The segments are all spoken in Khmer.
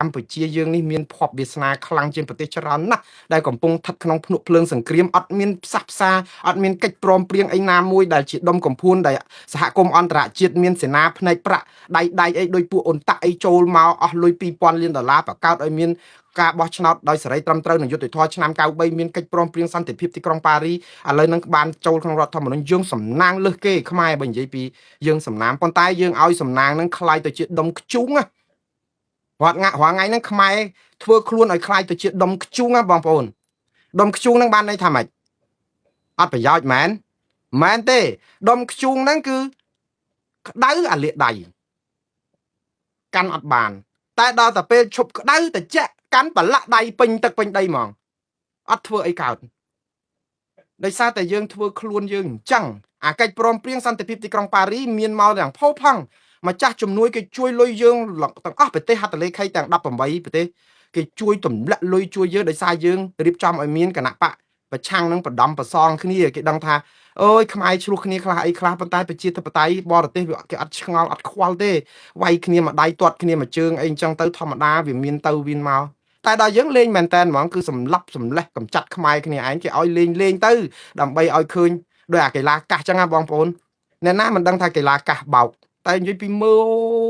កម្ពុជាយើងនេះមានភ័ព្វវាសនាខ្លាំងជាងប្រទេសច្រើនណាស់ដែលកំពុងស្ថិតក្នុងភ្នក់ភ្លើងសង្គ្រាមអត់មានផ្សះផ្សាអត់មានកិច្ចព្រមព្រៀងអីណាមួយដែលជាដុំកំភួនដែលសហគមន៍អន្តរជាតិមានសេនាភ្នែកប្រាក់ដៃដៃអីដោយពួកអ៊ុនតាក់អីចូលមកអស់លុយ2000លានដុល្លារបកកើតឲ្យមានការបោះឆ្នោតដោយសេរីត្រឹមត្រូវនឹងយុត្តិធម៌ឆ្នាំ93មានកិច្ចព្រមព្រៀងសន្តិភាពទីក្រុងប៉ារីឥឡូវនឹងបានចូលក្នុងរដ្ឋធម្មនុញ្ញយើងសំណាងលើសគេខ្មែរបើនិយាយពីយើងសំណាងប៉ុន្តែយើងឲ្យសំណាងនឹងคล้ายទៅជាដុំខ្ជុងណា រាល់ថ្ងៃរាល់ថ្ងៃហ្នឹងខ្មែរធ្វើខ្លួនឲ្យคล้ายទៅជាដុំខ្ជុងណាបងប្អូនដុំខ្ជុងហ្នឹងបានន័យថាម៉េចអត់ប្រយោជន៍មែនមែនទេដុំខ្ជុងហ្នឹងគឺក្តៅអាលៀកដៃកាន់អត់បាន តែដល់តែពេលឈប់ក្តៅតិចកាន់ប្រឡាក់ដៃពេញទឹកពេញដីហ្មងអត់ធ្វើអីកើតដោយសារតែយើងធ្វើខ្លួនយើងអញ្ចឹងអាកិច្ចព្រមព្រៀងសន្តិភាពទីក្រុងប៉ារីមានមកយ៉ាងផូរផង់ម្ចាស់ជំនួយគេជួយលុយយើងទាំងអស់ប្រទេសហត្ថលេខីទាំង18ប្រទេសគេជួយទម្លាក់លុយជួយយើងដោយសារយើងរៀបចំឲ្យមានគណៈបកប្រឆាំងនឹងបដំប្រសងគ្នាគេដឹងថាអើយខ្មែរឆ្លោះគ្នាខ្លះអីខ្លះប៉ុន្តែប្រជាធិបតេយ្យបរទេសវាគេអត់ឆ្ងល់អត់ខ្វល់ទេវាយគ្នាមួយដៃទាត់គ្នាមួយជើងអីអញ្ចឹងទៅធម្មតាវាមានទៅវាមកតែដល់យើងលេងមែនតែនហ្មងគឺសម្លាប់សម្លេះកំចាត់ខ្មែរគ្នាឯងគេឲ្យលេងលេងទៅដើម្បីឲ្យឃើញដោយអាកីឡាកាសចឹងណាបងប្អូនអ្នកណាមិនដឹងថាកីឡាកាសបោកតែនិយាយពីមើល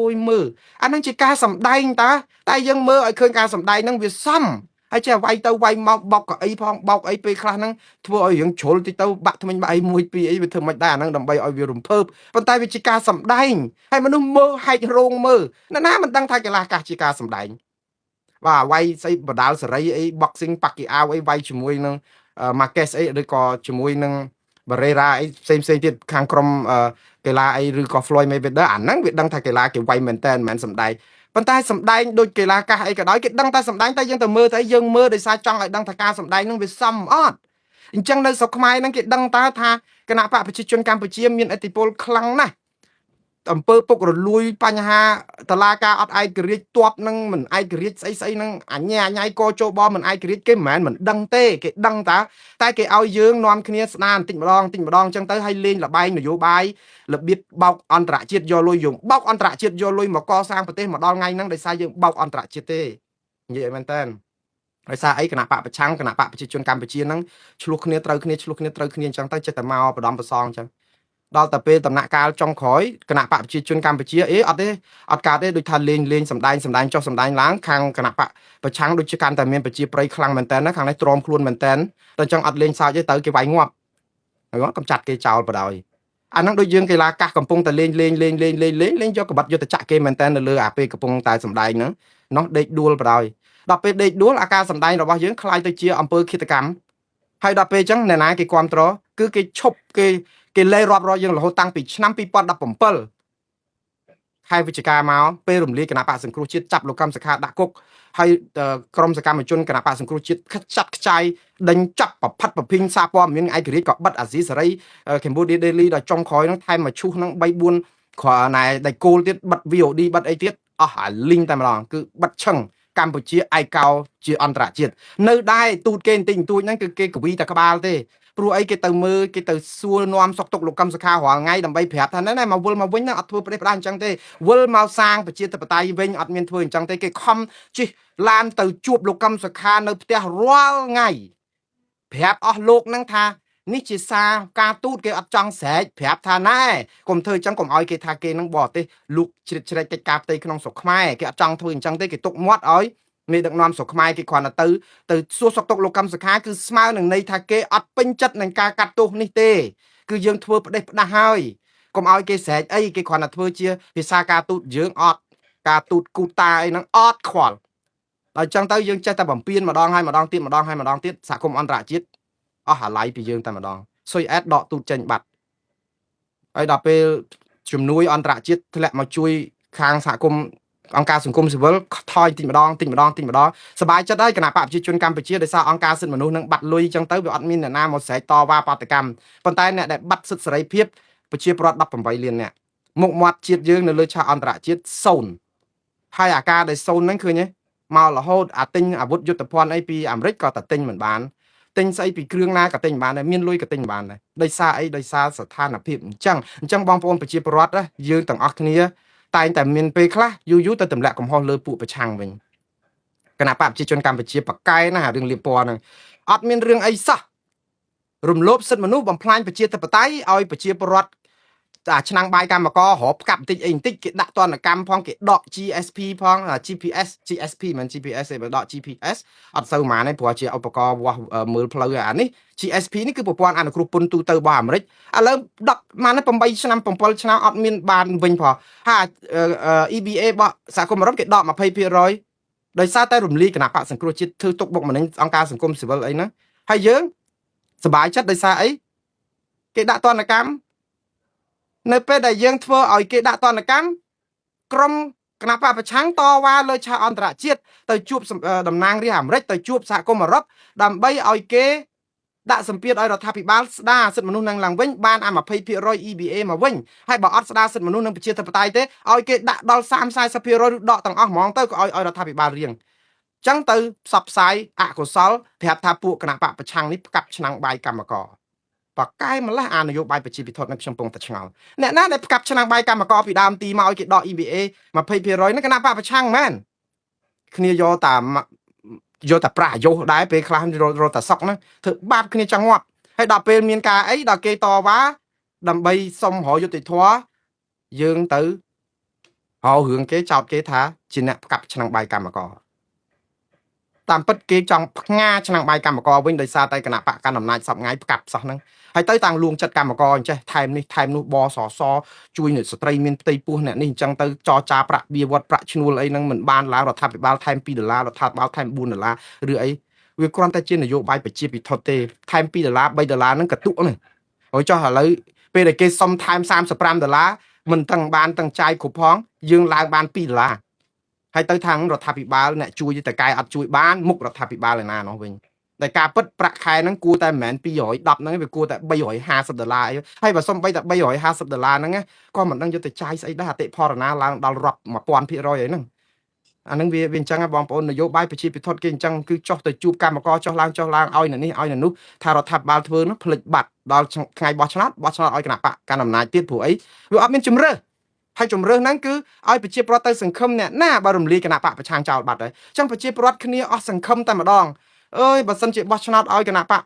អូយមើលអាហ្នឹងជាការសំដែងតាតែយើងមើលឲ្យឃើញការសំដែងហ្នឹងវាសមហើយចេះវាយទៅវាយមកបោកកៅអីផងបោកអីពេលខ្លះហ្នឹងធ្វើឲ្យរឿងជ្រុលតិចទៅបាក់ថ្មិញបាក់អីមួយពីរអីវាធ្វើមិនដែរអាហ្នឹងដើម្បីឲ្យវារំភើបប៉ុន្តែវាជាការសំដែងហើយមនុស្សមើលហែករោងមើលអ្នកណាមិនដឹងថាកីឡាកាសជាការសំដែងបាទវាយស្អីបដាលសេរីអី boxing ប៉ាគីអាវអីវាយជាមួយនឹងម៉ាកេសអីឬក៏ជាមួយនឹងបារ៉េរ៉ាអីផ្សេងផ្សេងទៀតខាងក្រុមកីឡាអីឬក៏ Floyd Mayweather អាហ្នឹងវាដឹងថាកីឡាគេវាយមែនតើមិនមែនសំដែងប៉ុន្តែសំដែងដូចកីឡាកាសអីក៏ដោយគេដឹងតែសំដែងតែយើងទៅមើលទៅយើងមើលដោយសារចង់ឲ្យដឹងថាការសំដែងហ្នឹងវាសមអត់អញ្ចឹងនៅស្រុកខ្មែរហ្នឹងគេដឹងតើថាគណៈបកប្រជាជនកម្ពុជាមានឥទ្ធិពលខ្លាំងណាស់អំពើពុករលួយបញ្ហាតឡាការអត់ឯករាជ្យតបនឹងមិនឯករាជ្យស្អីស្អីហ្នឹងអញ្ញាអញ៉ៃកចូលបមិនឯករាជ្យគេមិនមែនមិនដឹងទេគេដឹងតាតែគេឲ្យយើងនាំគ្នាស្ដារបន្តិចម្ដងបន្តិចម្ដងអញ្ចឹងទៅឲ្យលេងលបែងនយោបាយរបៀបបោកអន្តរជាតិយកលុយយើងបោកអន្តរជាតិយកលុយមកកសាងប្រទេសមកដល់ថ្ងៃហ្នឹងដោយសារយើងបោកអន្តរជាតិទេនិយាយឲ្យមែនតើដោយសារអីគណៈបកប្រឆាំងគណៈបកប្រជាជនកម្ពុជាហ្នឹងឆ្លោះគ្នាត្រូវគ្នាឆ្លោះគ្នាត្រូវគ្នាអញ្ចឹងទៅចិត្តតែមកបដំប្រសងអញ្ចឹងដល់តែពេលដំណាក់កាលចុងក្រោយគណៈបកប្រជាជនកម្ពុជាអេអត់ទេអត់កើតទេដូចថាលេងលេងសំដែងសំដែងចុះសំដែងឡើងខាងគណៈបកប្រឆាំងដូចជាកាន់តែមានប្រជាប្រិយខ្លាំងមែនតើណាខាងនេះទ្រាំខ្លួនមែនតើដល់អញ្ចឹងអត់លេងសើចទេទៅគេវាយងាប់ហើយកំចាត់គេចោលបដ ாய் អាហ្នឹងដូចយើងកីឡាកាសកំពុងតែលេងលេងលេងលេងលេងលេងលេងយកកបាត់យុទ្ធចក្រគេមែនតើនៅលើអាពេលកំពុងតែសំដែងហ្នឹងនោះដេកដួលបដ ாய் ដល់ពេលដេកដួលអាការសំដែងរបស់យើងคล้ายទៅជាអំពើឃាតកម្មហើយដល់ពេលអញ្ចឹងអ្នកណាគេគ្រប់គ្រងគឺគេឈប់គេគេលេរាប់រយយើងរហូតតាំងពីឆ្នាំ2017ខែវិច្ឆិកាមកពេលរំលាយគណៈបកសង្គ្រោះជាតិចាប់លោកកឹមសុខាដាក់គុកហើយក្រុមសកម្មជនគណៈបកសង្គ្រោះជាតិចាត់ខ្ចាយដេញចាប់ប្រផាត់ប្រភីងសារព័ត៌មានឯករាជ្យក៏បិទអាស៊ីសេរី Cambodia Daily ដល់ចុងក្រោយហ្នឹងថែមមកឈូសហ្នឹង3 4គ្រាន់ណែដៃគោលទៀតបិទ VOD បិទអីទៀតអស់អាលីងតែម្ដងគឺបិទឈឹងកម្ពុជាឯកោជាអន្តរជាតិនៅដែរទូតគេបន្តិចបន្តួចហ្នឹងគឺគេកវីតែក្បាលទេព្រោះអីគេទៅមើលគេទៅសួរនាំសុកទុកលោកកឹមសុខារាល់ថ្ងៃដើម្បីប្រាប់ថាណែមកវិលមកវិញណាអត់ធ្វើប្រទេសផ្ដាស់អញ្ចឹងទេវិលមកសាងប្រជាធិបតេយ្យវិញអត់មានធ្វើអញ្ចឹងទេគេខំជិះឡានទៅជួបលោកកឹមសុខានៅផ្ទះរាល់ថ្ងៃប្រាប់អស់លោកហ្នឹងថានេះជាសារការទូតគេអត់ចង់ស្រែកប្រាប់ថាណែកុំធ្វើអញ្ចឹងកុំឲ្យគេថាគេនឹងបរទេសលូកជ្រៀតជ្រែកកិច្ចការផ្ទៃក្នុងស្រុកខ្មែរគេអត់ចង់ធ្វើអញ្ចឹងទេគេទុកមាត់ឲ្យមេដឹកនាំស្រុកខ្មែរគេគ្រាន់តែទៅទៅសួរសុខទុក្ខលោកកឹមសុខាគឺស្មើនឹងន័យថាគេអត់ពេញចិត្តនឹងការកាត់ទោសនេះទេគឺយើងធ្វើផ្ដេសផ្ដាស់ហើយកុំឲ្យគេស្រែកអីគេគ្រាន់តែធ្វើជាភាសាការទូតយើងអត់ការទូតគូតាអីហ្នឹងអត់ខ្វល់ដល់អញ្ចឹងទៅយើងចេះតែបំពេញម្ដងហើយម្ដងទៀតម្ដងហើយម្ដងទៀតសហគមន៍អន្តរជាតិអស់អាឡ័យពីយើងតែម្ដងស៊ុយអែតដកទូតចេញបាត់ហើយដល់ពេលជំនួយអន្តរជាតិធ្លាក់មកជួយខាងសហគមន៍អង្គការសង្គមស៊ីវិលថយតិចម្ដងតិចម្ដងតិចម្ដងសบายចិត្តហើយគណៈបកប្រជាជនកម្ពុជាដោយសារអង្គការសិទ្ធិមនុស្សនឹងបាត់លុយចឹងទៅវាអត់មានអ្នកណាមកស្រែកតវ៉ាបាតកម្មប៉ុន្តែអ្នកដែលបាត់សិទ្ធិសេរីភាពប្រជាពលរដ្ឋ18លានអ្នកមុខមាត់ជាតិយើងនៅលើឆាកអន្តរជាតិសូន្យហើយអាការដែលសូន្យហ្នឹងឃើញទេមករហូតអាទិញអាវុធយុទ្ធភ័ណ្ឌអីពីអាមេរិកក៏តែទិញមិនបានទិញស្អីពីគ្រឿងណាក៏ទិញបានដែរមានលុយក៏ទិញបានដែរដោយសារអីដោយសារស្ថានភាពអញ្ចឹងអញ្ចឹងបងប្អូនប្រជាពលរដ្ឋយើងទាំងអស់គ្នាតែងតែមានពេលខ្លះយូរយូរទៅទម្លាក់កំហុសលើពួកប្រឆាំងវិញ គណៈបកប្រជាជនកម្ពុជាប្រកែណារឿងលៀបពណ៌ហ្នឹងអត់មានរឿងអីសោះរំលោភសិទ្ធិមនុស្សបំផ្លាញប្រជាធិបតេយ្យឲ្យប្រជាពលរដ្ឋអាឆ្នាំងបាយកម្មកររកផ្កាប់បន្តិចអីបន្តិចគេដាក់ទណ្ឌកម្មផងគេដក GSP ផង GPS GSP មិន GPS ទេបើដក GPS អត់សូវហ្មងទេព្រោះជាឧបករណ៍វាស់មើលផ្លូវអានេះ GSP នេះគឺប្រព័ន្ធអនុគ្រោះពន្ធទូទៅរបស់អាមេរិកឥឡូវ10ម៉ាន8ឆ្នាំ7ឆ្នាំអត់មានបានវិញផងហើយ EBA របស់សហគមន៍អឺរ៉ុបគេដក20%ដោយសារតែរំលាយគណៈបកសង្គ្រោះជាតិធ្វើទុកបុកម្នេញអង្គការសង្គមស៊ីវិលអីហ្នឹងហើយយើងសប្បាយចិត្តដោយសារអីគេដាក់ទណ្ឌកម្មនៅពេលដែលយើងធ្វើឲ្យគេដាក់ទណ្ឌកម្មក្រុមគណៈបកប្រឆាំងតវ៉ាលើឆាកអន្តរជាតិទៅជួបតំណាងរាស្ត្រអាមេរិកទៅជួបសហគមន៍អឺរ៉ុបដើម្បីឲ្យគេដាក់សម្ពាធឲ្យរដ្ឋាភិបាលស្ដារសិទ្ធិមនុស្សនឹងឡើងវិញបានអា20% EBA មកវិញហើយបើអត់ស្ដារសិទ្ធិមនុស្សនិងប្រជាធិបតេយ្យទេឲ្យគេដាក់ដល់30 40%ឬដកទាំងអស់ហ្មងទៅក៏ឲ្យឲ្យរដ្ឋាភិបាលរៀងចឹងទៅផ្សព្វផ្សាយអកុសលប្រាប់ថាពួកគណៈបកប្រឆាំងនេះផ្កាប់ឆ្នាំងបាយកម្មករបកែម្លេះអានយោបាយប្រជាពិធនេះខ្ញុំពងតែឆ្ងល់អ្នកណាដែលផ្កាប់ឆ្នាំងបាយកម្មករពីដើមទីមកឲ្យគេដក EBA 20%ហ្នឹងគណៈបកប្រឆាំងមែនគ្នាយកតាមយកតែប្រាក់អាយុដែរពេលខ្លះរត់តែសុកហ្នឹងធ្វើបាបគ្នាចង់ងាប់ហើយដល់ពេលមានការអីដល់គេតវ៉ាដើម្បីសុំរកយុត្តិធម៌យើងទៅហៅរឿងគេចោទគេថាជាអ្នកផ្កាប់ឆ្នាំងបាយកម្មករតាមពិតគេចង់ផ្ងាឆ្នាំងបាយកម្មករវិញដោយសារតែគណៈបកកណ្ដាលអំណាចសពថ្ងៃផ្កាប់សោះហ្នឹងហើយទៅតាំងលួងចិត្តកម្មករអញ្ចេះថែមនេះថែមនោះបសសជួយអ្នកស្ត្រីមានផ្ទៃពោះអ្នកនេះអញ្ចឹងទៅចរចាប្រាក់បៀវត្សប្រាក់ឈ្នួលអីហ្នឹងមិនបានឡើងរដ្ឋាភិបាលថែម2ដុល្លាររដ្ឋាភិបាលថែម4ដុល្លារឬអីវាគ្រាន់តែជានយោបាយប្រជាពិធទេថែម2ដុល្លារ3ដុល្លារហ្នឹងកតុហ្នឹងហើយចុះឥឡូវពេលដែលគេសុំថែម35ដុល្លារមិនទាំងបានទាំងចាយគ្រប់ផងយើងឡើងបាន2ដុល្លារហើយទៅខាងរដ្ឋាភិបាលអ្នកជួយតកែអត់ជួយបានមុខរដ្ឋាភិបាលឯណានោះវិញតែការពិតប្រាក់ខែហ្នឹងគួរតែមិនមែន210ហ្នឹងវាគួរតែ350ដុល្លារអីហើយបើសុំបីតែ350ដុល្លារហ្នឹងក៏មិនដឹងយកទៅចាយស្អីដែរអតិផរណាឡើងដល់រាប់1000%អីហ្នឹងអាហ្នឹងវាវាអញ្ចឹងបងប្អូននយោបាយប្រជាពិធគេអញ្ចឹងគឺចុះទៅជួបកម្មករចុះឡើងចុះឡើងឲ្យនៅនេះឲ្យនៅនោះថារដ្ឋាភិបាលធ្វើនោះភ្លេចបាត់ដល់ថ្ងៃបោះឆ្នោតបោះឆ្នោតឲ្យគណៈបកកណ្ដាលអំណាចទៀតព្រោះអីវាអត់មានជំរើសហើយជំរើសហ្នឹងគឺឲ្យប្រជាពលរដ្ឋទៅសង្ឃឹមអ្នកណាបើរំលាយគណៈបកប្រឆាំងចោលបាត់ហើយអញ្ចឹងប្រជាពលរដ្ឋគ្នាអស់សង្ឃឹមតែម្ដងអើយបើសិនជាបោះឆ្នោតឲ្យគណៈបក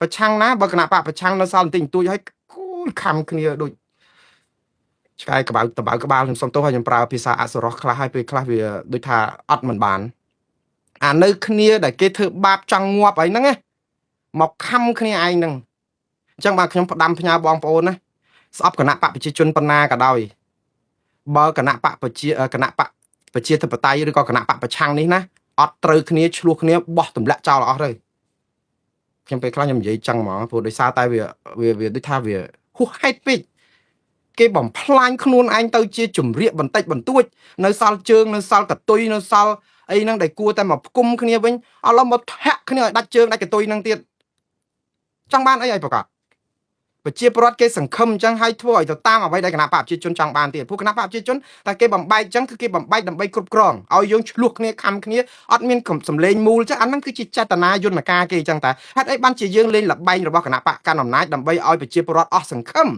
ប្រឆាំងណាបើគណៈបកប្រឆាំងនៅសល់បន្តិចបន្តួចហើយគួយខំគ្នាដូចឆ្កែក្បៅតបៅក្បាលខ្ញុំសុំទោសហើយខ្ញុំប្រើភាសាអសុរោះខ្លះហើយពេលខ្លះវាដូចថាអត់មិនបានអានៅគ្នាដែលគេធ្វើបាបចង់ងាប់អីហ្នឹងណាមកខំគ្នាឯងហ្នឹងអញ្ចឹងបាទខ្ញុំផ្ដាំផ្ញើបងប្អូនណាស្អប់គណៈបកប្រជាជនប៉ុណ្ណាក៏ដោយបើគណៈបកប្រជាគណៈបកប្រជាធិបតេយ្យឬក៏គណៈបកប្រឆាំងនេះណាអត់ត្រូវគ្នាឆ្លោះគ្នាបោះទម្លាក់ចោលអស់ទៅខ្ញុំពេលខ្លះខ្ញុំនិយាយចឹងហ្មងព្រោះដោយសារតែវាវាវាដូចថាវាហួសហេតុពេកគេបំផ្លាញខ្លួនឯងទៅជាជំរាកបន្តិចបន្តួចនៅសល់ជើងនៅសល់កតុយនៅសល់អីហ្នឹងដែលគួរតែមកផ្គុំគ្នាវិញឥឡូវមកធាក់គ្នាឲ្យដាច់ជើងដាច់កតុយហ្នឹងទៀតចង់បានអីឲ្យប្រកាសប្រជាពលរដ្ឋគេសង្ឃឹមអញ្ចឹងហើយធ្វើឲ្យទៅតាមអ្វីដែលគណៈបកប្រជាជនចង់បានទៀតព្រោះគណៈបកប្រជាជនតែគេបំបែកអញ្ចឹងគឺគេបំបែកដើម្បីគ្រប់គ្រងឲ្យយើងឆ្លោះគ្នាខំគ្នាអត់មានសម្លេងមូលអញ្ចឹងអាហ្នឹងគឺជាចេតនាយន្តការគេអញ្ចឹងតែហេតុអីបានជាយើងលេងលបែងរបស់គណៈបកកណ្ដាលអំណាចដើម្បីឲ្យប្រជាពលរដ្ឋអស់សង្ឃឹម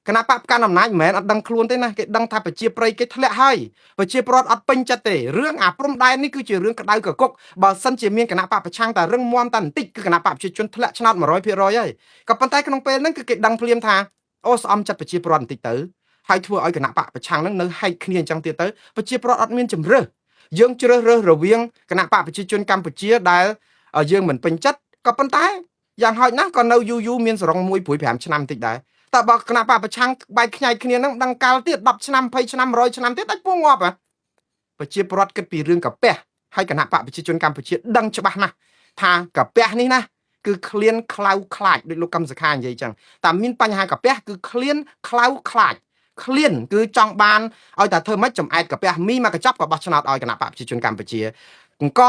គណៈបកកាន់អំណាចមិនមែនអត់ដឹងខ្លួនទេណាគេដឹងថាប្រជាប្រិយគេធ្លាក់ហើយប្រជាពលរដ្ឋអត់ពេញចិត្តទេរឿងអាព្រំដែននេះគឺជារឿងក្តៅកគុកបើសិនជាមានគណៈបកប្រឆាំងតែរឹងមាំតែបន្តិចគឺគណៈបកប្រជាជនធ្លាក់ឆ្នោត100%ហើយក៏ប៉ុន្តែក្នុងពេលហ្នឹងគឺគេដឹងភ្លាមថាអូស្អំចិត្តប្រជាពលរដ្ឋបន្តិចទៅហើយធ្វើឲ្យគណៈបកប្រឆាំងហ្នឹងនៅហែកគ្នាអញ្ចឹងទៀតទៅប្រជាពលរដ្ឋអត់មានជំរើសយើងជ្រើសរើសរវាងគណៈបកប្រជាជនកម្ពុជាដែលយើងមិនពេញចិត្តក៏ប៉ុន្តែយ៉ាងហោចណាស់ក៏នៅយូរយូរមានសរងមួយព្រួយ5ឆ្នាំបន្តិចដែរតើបើគណៈបកប្រឆាំងបែកខ្ញែកគ្នានឹងដឹងកាលទៀត10ឆ្នាំ20ឆ្នាំ100ឆ្នាំទៀតដាច់ពោះងាប់ហ៎ប្រជាពលរដ្ឋគិតពីរឿងកាពះហើយគណៈបកប្រជាជនកម្ពុជាដឹងច្បាស់ណាស់ថាកាពះនេះណាគឺឃ្លានខ្លៅខ្លាចដូចលោកកឹមសុខានិយាយចឹងតែមានបញ្ហាកាពះគឺឃ្លានខ្លៅខ្លាចឃ្លានគឺចង់បានឲ្យតែធ្វើម៉េចចំអែតកាពះមីមកកញ្ចប់ក៏បោះឆ្នោតឲ្យគណៈបកប្រជាជនកម្ពុជាអង្គ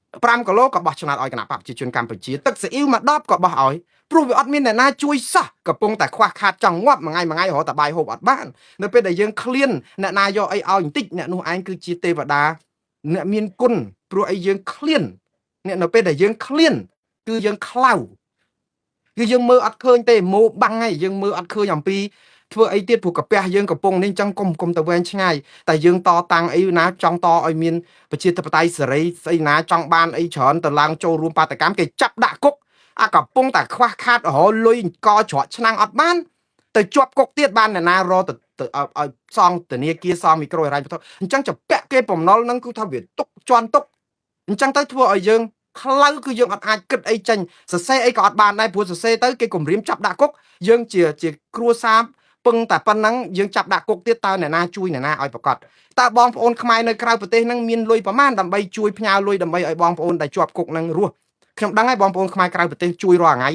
5គីឡូក៏បោះឆ្នោតឲ្យគណៈបកប្រជាជនកម្ពុជាទឹកស៊ីអ៊ីវមក10ក៏បោះឲ្យព្រោះវាអត់មានអ្នកណាជួយសោះកំពុងតែខ្វះខាតចង់ងាប់មួយថ្ងៃមួយថ្ងៃរហូតតែបាយហូបអត់បាននៅពេលដែលយើងឃ្លានអ្នកណាយកអីឲ្យបន្តិចអ្នកនោះឯងគឺជាទេវតាអ្នកមានគុណព្រោះអីយើងឃ្លានអ្នកនៅពេលដែលយើងឃ្លានគឺយើងខ្លៅគឺយើងមើលអត់ឃើញទេម៉ូបាំងហើយយើងមើលអត់ឃើញអំពី ធ្វើអីទៀតព្រោះកាពះយើងកំពុងនេះអញ្ចឹងកុំកុំទៅវែងឆ្ងាយតែយើងតតាំងអីណាចង់តឲ្យមានប្រជាធិបតេយ្យសេរីស្អីណាចង់បានអីច្រើនទៅឡើងចូលរួមបាតកម្មគេចាប់ដាក់គុកអាកំពុងតែខ្វះខាតរហលុយកច្រកឆ្នាំងអត់បានទៅជាប់គុកទៀតបានអ្នកណារទៅឲ្យសងធនាគារសងមីក្រូហិរញ្ញវត្ថុអញ្ចឹងចពាក់គេបំណុលហ្នឹងគឺថាវាទុកជន់ទុកអញ្ចឹងទៅធ្វើឲ្យយើងខ្លៅគឺយើងអត់អាចគិតអីចេញសរសេរអីក៏អត់បានដែរព្រោះសរសេរទៅគេគំរាមចាប់ដាក់គុកយើងជាជាគ្រួសារពឹងតែប៉ុណ្ណឹងយើងចាប់ដាក់គុកទៀតតើអ្នកណាជួយអ្នកណាឲ្យប្រកាសតើបងប្អូនខ្មែរនៅក្រៅប្រទេសហ្នឹងមានលុយប្រមាណដើម្បីជួយផ្ញើលុយដើម្បីឲ្យបងប្អូនដែលជាប់គុកហ្នឹងរស់ខ្ញុំដឹងហើយបងប្អូនខ្មែរក្រៅប្រទេសជួយរាល់ថ្ងៃ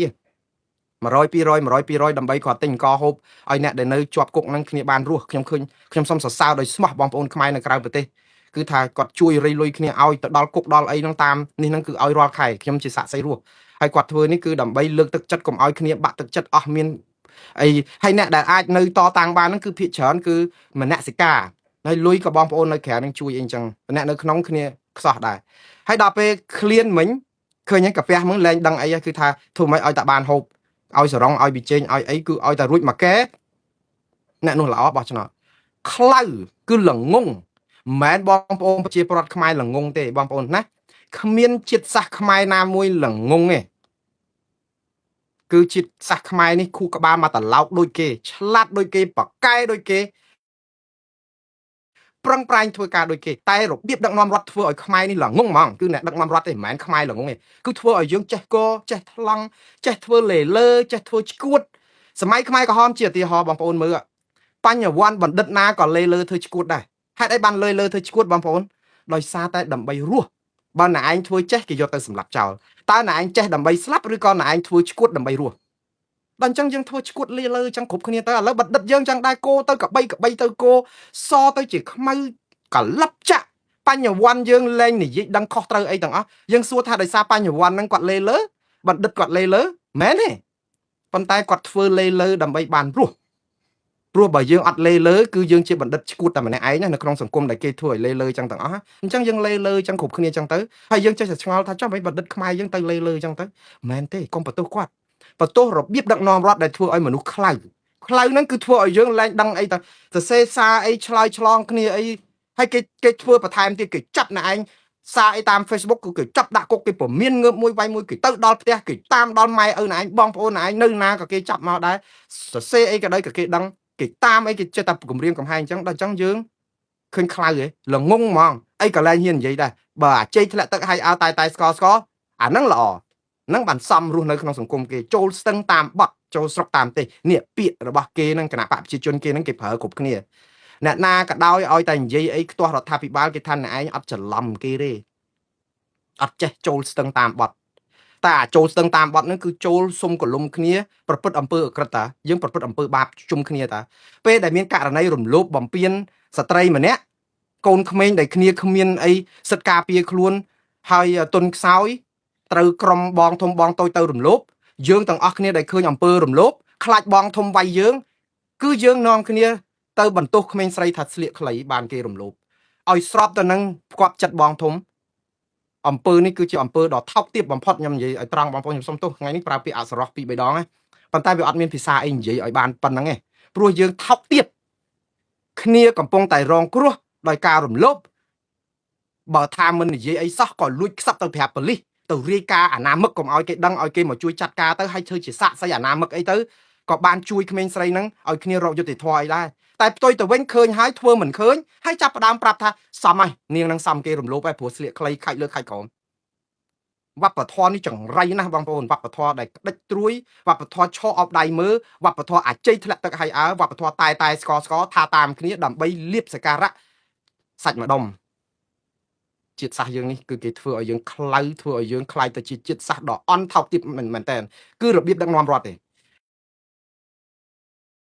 100 200 100 200ដើម្បីគាត់ទិញអង្គហូបឲ្យអ្នកដែលនៅជាប់គុកហ្នឹងគ្នាបានរស់ខ្ញុំឃើញខ្ញុំសូមសរសើរដោយស្មោះបងប្អូនខ្មែរនៅក្រៅប្រទេសគឺថាគាត់ជួយរៃលុយគ្នាឲ្យទៅដល់គុកដល់អីហ្នឹងតាមនេះហ្នឹងគឺឲ្យរាល់ខែខ្ញុំជាសាក្សីរស់ហើយគាត់ធ្វើនេះគឺដើម្បីលើកទឹកចិត្តកុំឲ្យគ្នាបាក់ទឹកចិត្តអស់មានអីហើយអ្នកដែលអាចនៅតតាំងបានហ្នឹងគឺភាគច្រើនគឺមនសិការហើយលុយក៏បងប្អូននៅក្រៅហ្នឹងជួយអីអញ្ចឹងអ្នកនៅក្នុងគ្នាខ្សោះដែរហើយដល់ពេលឃ្លានមិញឃើញហ្នឹងកាពះហ្នឹងលែងដឹងអីគឺថាធ្វើម៉េចឲ្យតែបានហូបឲ្យសរងឲ្យប៊ីចេងឲ្យអីគឺឲ្យតែរួចមកកែអ្នកនោះល្អបោះឆ្នោតខ្លៅគឺល្ងងមិនមែនបងប្អូនប្រជាប្រដ្ឋខ្មែរល្ងងទេបងប្អូនណាគ្មានជាតិសាសន៍ខ្មែរណាមួយល្ងងទេគឺជាតិសាសន៍ខ្មែរនេះខួរក្បាលមកតឡោកដូចគេឆ្លាតដូចគេប៉កែដូចគេប្រឹងប្រែងធ្វើការដូចគេតែរបៀបដឹកនាំរដ្ឋធ្វើឲ្យខ្មែរនេះល្ងងហ្មងគឺអ្នកដឹកនាំរដ្ឋទេមិនមែនខ្មែរល្ងងទេគឺធ្វើឲ្យយើងចេះកចេះថ្លង់ចេះធ្វើលេលើចេះធ្វើឈួតសម័យខ្មែរក្រហមជាឧទាហរណ៍បងប្អូនមើលបញ្ញវន្តបណ្ឌិតណាក៏លេលើធ្វើឈួតដែរហេតុអីបានលេលើធ្វើឈួតបងប្អូនដោយសារតែដើម្បីរស់បើណែឯងធ្វើចេះគេយកទៅសម្លាប់ចោលតើណែឯងចេះដើម្បីស្លាប់ឬក៏ណែឯងធ្វើឈួតដើម្បីរស់ដល់អញ្ចឹងយើងធ្វើឈួតលាលើអញ្ចឹងគ្រប់គ្នាទៅឥឡូវបណ្ឌិតយើងចឹងដែរគោទៅកបីកបីទៅគោសទៅជាខ្មៅកលឹបចាក់បញ្ញវន្តយើងលែងនិយាយដឹងខុសត្រូវអីទាំងអស់យើងសួរថាដោយសារបញ្ញវន្តហ្នឹងគាត់លេលើបណ្ឌិតគាត់លេលើមែនទេប៉ុន្តែគាត់ធ្វើលេលើដើម្បីបានរស់ព្រោះបើយើងអត់លេលើគឺយើងជាបណ្ឌិតឈួតតែម្នាក់ឯងណានៅក្នុងសង្គមដែលគេធ្វើឲ្យលេលើចឹងទាំងអស់អញ្ចឹងយើងលេលើចឹងគ្រប់គ្នាចឹងទៅហើយយើងចេះតែឆ្ងល់ថាចុះមិនបណ្ឌិតខ្មែរយើងទៅលេលើចឹងទៅមែនទេកុំបន្ទោសគាត់បន្ទោសរបៀបដឹកនាំរដ្ឋដែលធ្វើឲ្យមនុស្សខ្លៅខ្លៅហ្នឹងគឺធ្វើឲ្យយើងលែងដឹងអីទៅសរសេរសារអីឆ្លើយឆ្លងគ្នាអីហើយគេគេធ្វើបន្ថែមទៀតគេចាប់អ្នកឯងសារអីតាម Facebook គឺគេចាប់ដាក់គុកគេពមៀនងើបមួយវាយមួយគេទៅដល់ផ្ទះគេតាមដល់ម៉ែឪណែឯងបងប្អូនណែឯងនៅណាក៏គេចាប់មកដែរសរសេរអីក៏ដោយក៏គេដឹងគេតាមអីគេចេះតែគម្រាមកំហែងអញ្ចឹងដល់អញ្ចឹងយើងឃើញខ្លៅហ៎ល្ងងហ្មងអីក៏លែងហ៊ាននិយាយដែរបើអាជ័យធ្លាក់ទឹកឲ្យអើតែតែស្កស្កអាហ្នឹងល្អហ្នឹងបានសំរស់នៅក្នុងសង្គមគេចូលស្ទឹងតាមបត់ចូលស្រុកតាមទេសនេះពាក្យរបស់គេហ្នឹងគណៈបកប្រជាជនគេហ្នឹងគេប្រើគ្រប់គ្នាអ្នកណាក៏ដោយឲ្យតែនិយាយអីខ្ទាស់រដ្ឋាភិបាលគេថាអ្នកឯងអត់ច្រឡំគេទេអត់ចេះចូលស្ទឹងតាមបត់តែអាចចូលស្ទឹងតាមបត់ហ្នឹងគឺចូលសុំកលុំគ្នាប្រព្រឹត្តអំពើអក្រិតតាយើងប្រព្រឹត្តអំពើបាបជុំគ្នាតាពេលដែលមានករណីរំលោភបំពានស្ត្រីម្នាក់កូនក្មេងដែលគ្នាគ្មានអីសិទ្ធិការពារខ្លួនហើយទុនខ្សោយត្រូវក្រុមបងធំបងតូចទៅរំលោភយើងទាំងអស់គ្នាដែលឃើញអំពើរំលោភខ្លាចបងធំវាយយើងគឺយើងនាំគ្នាទៅបន្ទោសក្មេងស្រីថាស្លៀកខ្លីបានគេរំលោភឲ្យស្របទៅនឹងផ្គប់ចិត្តបងធំអំពើនេះគឺជាអំពើដ៏ថោកទាបបំផុតខ្ញុំនិយាយឲ្យត្រង់បងប្អូនខ្ញុំសុំទោសថ្ងៃនេះប្រើពាក្យអសរោះពីរបីដងណាប៉ុន្តែវាអត់មានភាសាអីនិយាយឲ្យបានប៉ុណ្្នឹងទេព្រោះយើងថោកទាបគ្នាកំពុងតែរងគ្រោះដោយការរំលោភបើថាមិននិយាយអីសោះក៏លួចខ្សឹបទៅប្រាប់ប៉ូលីសទៅរាយការណ៍អាណាមឹកកុំឲ្យគេដឹងឲ្យគេមកជួយចាត់ការទៅឲ្យធ្វើជាសាក់សីអាណាមឹកអីទៅក៏បានជួយក្មេងស្រីហ្នឹងឲ្យគ្នារកយុត្តិធម៌អីដែរតែផ្ទុយទៅវិញឃើញហើយធ្វើមិនឃើញហើយចាប់ផ្ដើមប្រាប់ថាសមហើយនាងនឹងសមគេរំលោភហើយព្រោះស្លៀកខ្លីខាច់លើខាច់ក្រោមវប្បធម៌នេះចង្រៃណាស់បងប្អូនវប្បធម៌ដែលក្តិចត្រួយវប្បធម៌ឆោអោបដៃមើលវប្បធម៌អាជ័យធ្លាក់ទឹកឲ្យអើវប្បធម៌តែតែស្កស្កថាតាមគ្នាដើម្បីលៀបសការៈសាច់ម្ដុំជាតិសាសន៍យើងនេះគឺគេធ្វើឲ្យយើងខ្លៅធ្វើឲ្យយើងខ្លាយទៅជាជាតិសាសន៍ដ៏អន់ថោកទាបមែនមែនតើគឺរបៀបដឹកនាំរដ្ឋទេ